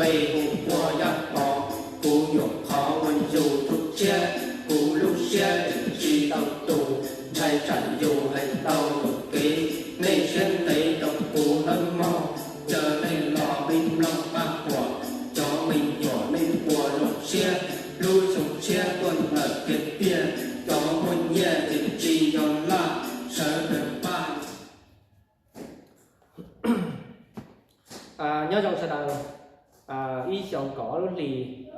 Peb hu ua Yaj Pov, kuv nyuam qhuav ua yus tus tshiab, kuv lub siab tsis tau tus, ntshai tsam yus hais tau yus kev, nej siab ntev rau kuv nawb mog, caw nej los peb mloog pab huam, cov me nyuam nej ua zoo siab, lub xyoo tshiab tuaj lawm tiag tiag, cov muaj nyiaj ces tsis yog laj, sawv daws pab. Nyob zoo sawv daws, ib xyoos kaum ob lub hlis,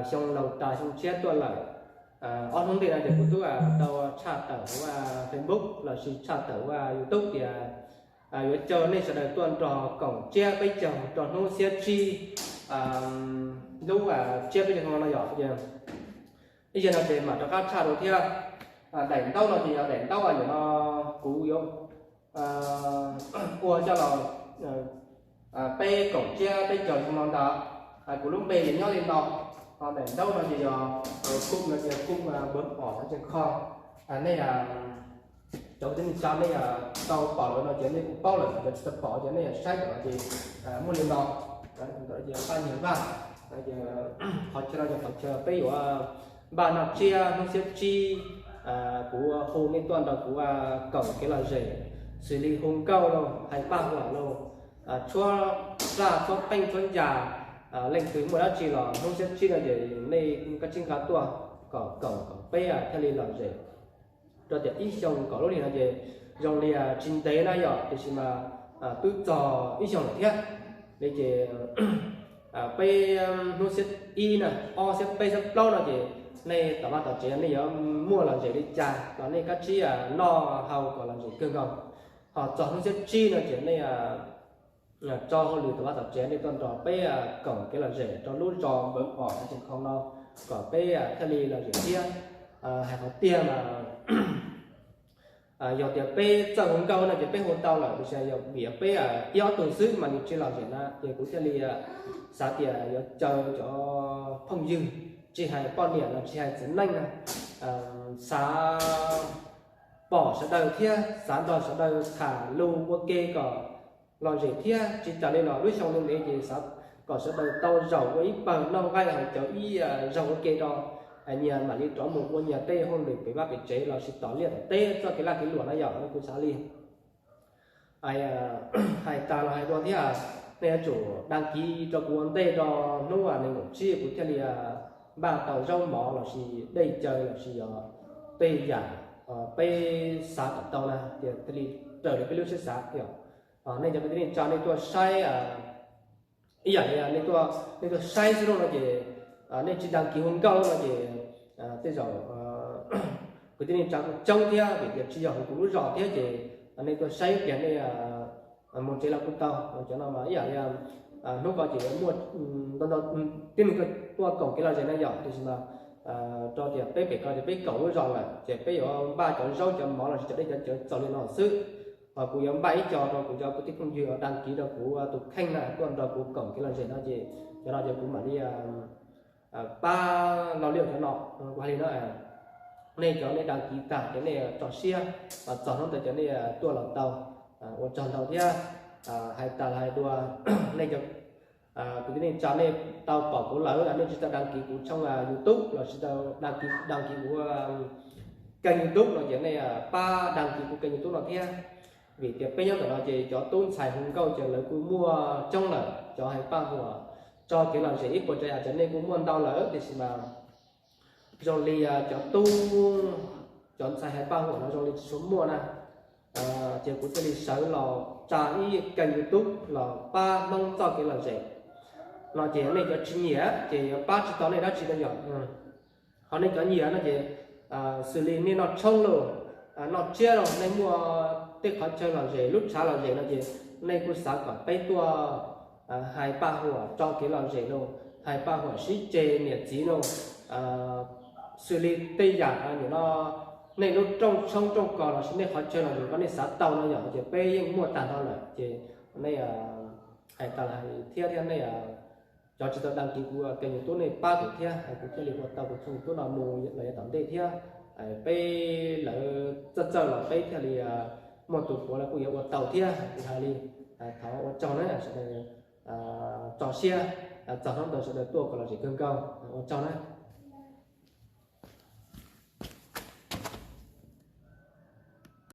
xyoo laus tas xyoo tshiab tuaj lawm. Ob hnub ntej no ces kuv twb tau tshaj tawm hauv Facebook lossis tshaj tawm hauv YouTube tias yuav caw nej sawv daws tuaj nrog koom tsiab peb caug rau hnub xiab tsib lub tsiab peb caug no yom. Ib zaug no ces mam rov qab tshaj dua thiab. Daim ntaub no ces yog daim ntaub uas nim no kuv yuav ua coj los peb koom tsiab peb caug xyoo no ntag. Kuv lub npe ces nyob li no. Ho daim ntaub no ces yog kuj no ces kuj npawv os tseem kho. Nej cov kwv tij neej tsa nej tau pom lawm no ces nej kuj paub lawm, cov tsis tau pom ces nej saib ntawm no ces muaj li no. Ntawm no ces paj nyuag vaj, qhov chaw no ces qhov chaw peb yuav npaj noj tsiab hnub xiab tsib. Kuv hu nej tuaj nrog kuv koom kev lom zem, xws li hu nkauj los, hais paj huam los, tshuab raj tshuab qeej tshuab ncas, leej twg muaj dab tsi los hnub xiab tsib no ces nej koj tsij nqa tuaj kom koom kom peb thiaj li lom zem. Rau tiam ib xyoo kaum lub hlis no ces zoo li tsis ntev na yom, tiam sis mas twb txog ib xyoos lawm thiab. Li ces peb hnub xiab ib na, ob xiab peb xiab plaub no ces nej tom vaj tom tsev nej yuav muaj lom zem li cas los nej koj tsij noj haus kom lom zem kawg nkaus. Ho txog hnub xiab tsib no ces nej tso hauj lwm tom vaj tom tsev nej tuaj nrog peb koom kev lom zem rau lub zos npawv os tseem khoo no kom peb thiaj li lom zem thiab. Hais qhov tiag mas yog tias peb txawj hu nkauj no ces peb hu tau lawm, tiam sis yog vim peb ib ob tug xwb mas nws tsis lom zem na ces kuv thiaj li xav tias yuav caw cov phooj ywg, tsis hais poj niam los tsis hais txiv neej na, xav pom sawv daws thiab xav nrog sawv daws tham lus ua ke kom lom zem thiab. Tsis tas li los lub xyoo ntev ntev ces xav kom sawv daws tau zaum ua ib pawg noj nqaij haus cawv ib zaug ua ke rau nyias mam li rov mus ua nyias tej hauj lwm pem vaj pem tsev lossis tom liaj tom teb txoj kev laj kev luam na yom, kuv xav li. Hais tas los hais dua thiab, nej yuav tsum đăng ký rau kuv ua ntej rau hnub nees nkaum tsib kuv thiaj li npaj tau zaub mov lossis dej cawv lossis yog tej yam peb xav kom tau na tias thiaj li raws li peb lub siab xav yom. Nej cov kwv tij neej tsa nej tuaj saib ib yam li nej tuaj saib xwb no ces nej tsis đăng ký hu nkauj no ces tej zaum kwv tij neej tsa kuj coob thiab vim tias tsis yog hauv kuv lub zos thiab ces nej tuaj saib pliag nej mus tsev los kuj tau. Cov no mas ib yam li hnub ko ces muaj ntau ntau tib neeg tuaj koom kev lom zem na yom, tiam sis mas rau tias peb pem ko ces peb koom lub zos lawm ces peb yuav npaj cov zaub cov mov lossis cov dej cov cawv txaus li no xwb. Ho kuv yuav npaj ib co rau kuv cov kwv tij phooj ywg đăng ký rau kuv tus kheej na tuaj nrog kuv koom kev lom zem no ces cov no ces kuv mam li pab lo li cov no. Kuv hais li no, nej cov nej đăng ký tag ces nej tso siab, txog hnub ntawd ces nej tuaj los tau. Ua tsaug ntau thiab. Hais tas hais dua, nej cov kwv tij neej tsa nej tau pom kuv lawm nej tsis tau đăng ký kuv tshooj YouTube lossis tsis tau đăng ký, đăng ký kuv kênh YouTube no ces nej pab đăng ký kuv kênh YouTube no thiab. Vim tias peb nyob ntawm no ces cov tub ntxhais hu nkauj ces lawv kuj muaj coob lawm, cov hais paj huam tso kev lom zem ib puas tsav yam ces nej kuj muaj ntau lawm, tiam sis mas zoo li cov tub, cov ntxhais hais paj huam no zoo li tsis tshua muaj na. Ces kuv thiaj li sawv los tsa ib kênh YouTube los pab Hmoob txoj kev lom zem no ces nej cov tsis nyiam ces yuav pab tsis tau nej dab tsi no yom. Ho nej cov nyiam no ces xws li nej noj tshoob los, noj tsiab los, nej muaj tej qhov chaw lom zem lub tshav lom zem no ces nej kuj xav kom peb tuaj hais paj huam tso kev lom zem los, hais paj huam sib ceg niam txiv los, xws li tej yam nim no nej lub rooj tshoob rooj kos lossis nej qhov chaw lom zem ko nej xav tau no yom ces peb yeej muaj tag nrho lawm ces nej hais tas hais thiab thiab nej cov tsis tau đăng ký kuv kênh YouTube nej pab kuv thiab kuv thiaj li ua tau kuv tshooj YouTube no mus los yav tom ntej thiab. Peb lawv txawj txawj los peb thiaj li muaj tus puav lawv kuj yuav ua tau thiab. Kuv hais li, thov ua tsaug na sawv daws tso siab. Txog hnub ntawd sawv daws tuaj kom lom zem kawg nkaus, ua tsaug na.